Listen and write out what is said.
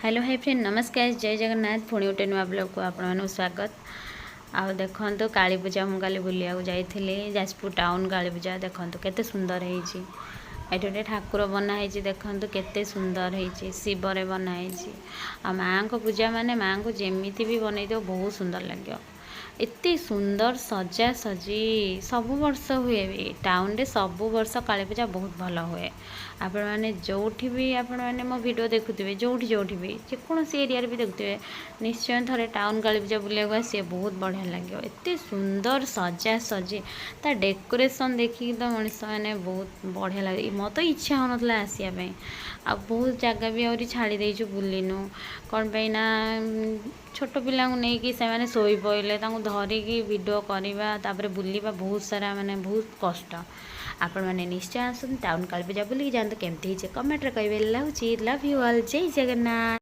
Hello, high friend, ନମସ୍କାର, ଜୟ ଜଗନ୍ନାଥ। ପୁଣି ଗୋଟେ ନୂଆ ବ୍ଲଗ୍କୁ ଆପଣମାନଙ୍କୁ ସ୍ୱାଗତ। ଆଉ ଦେଖନ୍ତୁ, କାଳୀ ପୂଜା ମୁଁ କାଲି ବୁଲିବାକୁ ଯାଇଥିଲି, ଯାଜପୁର ଟାଉନ୍ କାଳୀ ପୂଜା। ଦେଖନ୍ତୁ କେତେ ସୁନ୍ଦର ହେଇଛି। ଏଠି ଗୋଟେ ଠାକୁର ବନା ହେଇଛି। ଦେଖନ୍ତୁ କେତେ ସୁନ୍ଦର ହେଇଛି, ଶିବରେ ବନା ହେଇଛି। ଆଉ ମାଆଙ୍କ ପୂଜା ମାନେ ମାଆଙ୍କୁ ଯେମିତି ବି ବନେଇଥିବ, ବହୁତ ସୁନ୍ଦର ଲାଗିବ। ଏତେ ସୁନ୍ଦର ସଜାସଜି ସବୁ ବର୍ଷ ହୁଏ ବି। ଟାଉନରେ ସବୁ ବର୍ଷ କାଳୀ ପୂଜା ବହୁତ ଭଲ ହୁଏ। ଆପଣମାନେ ଯେଉଁଠି ବି ଆପଣମାନେ ମୋ ଭିଡ଼ିଓ ଦେଖୁଥିବେ, ଯେଉଁଠି ଯେଉଁଠି ବି, ଯେକୌଣସି ଏରିଆରେ ବି ଦେଖୁଥିବେ, ନିଶ୍ଚୟ ଥରେ ଟାଉନ୍ କାଳୀ ପୂଜା ବୁଲିବାକୁ ଆସିବେ। ବହୁତ ବଢ଼ିଆ ଲାଗିବ। ଏତେ ସୁନ୍ଦର ସଜାସଜି, ତା ଡେକୋରେସନ୍ ଦେଖିକି ତ ମଣିଷ ମାନେ ବହୁତ ବଢ଼ିଆ ଲାଗେ। ମୋତେ ତ ଇଚ୍ଛା ହେଉନଥିଲା ଆସିବା ପାଇଁ। ଆଉ ବହୁତ ଜାଗା ବି ଆହୁରି ଛାଡ଼ି ଦେଇଛୁ, ବୁଲିନୁ। କ'ଣ ପାଇଁ ନା ଛୋଟ ପିଲାଙ୍କୁ ନେଇକି, ସେମାନେ ଶୋଇପଡ଼ିଲେ ତାଙ୍କୁ ଧରିକି ଭିଡ଼ିଓ କରିବା, ତାପରେ ବୁଲିବା, ବହୁତ ସାରା ମାନେ ବହୁତ କଷ୍ଟ। ଆପଣମାନେ ନିଶ୍ଚୟ ଆସନ୍ତୁ, ଟାଉନ୍ କାଳୀ ପୂଜା ବୁଲିକି ଯାଆନ୍ତୁ। କେମିତି ହେଇଛି କମେଣ୍ଟରେ କହିବେ। ରହୁଛି, love you all, Jay Jagannath.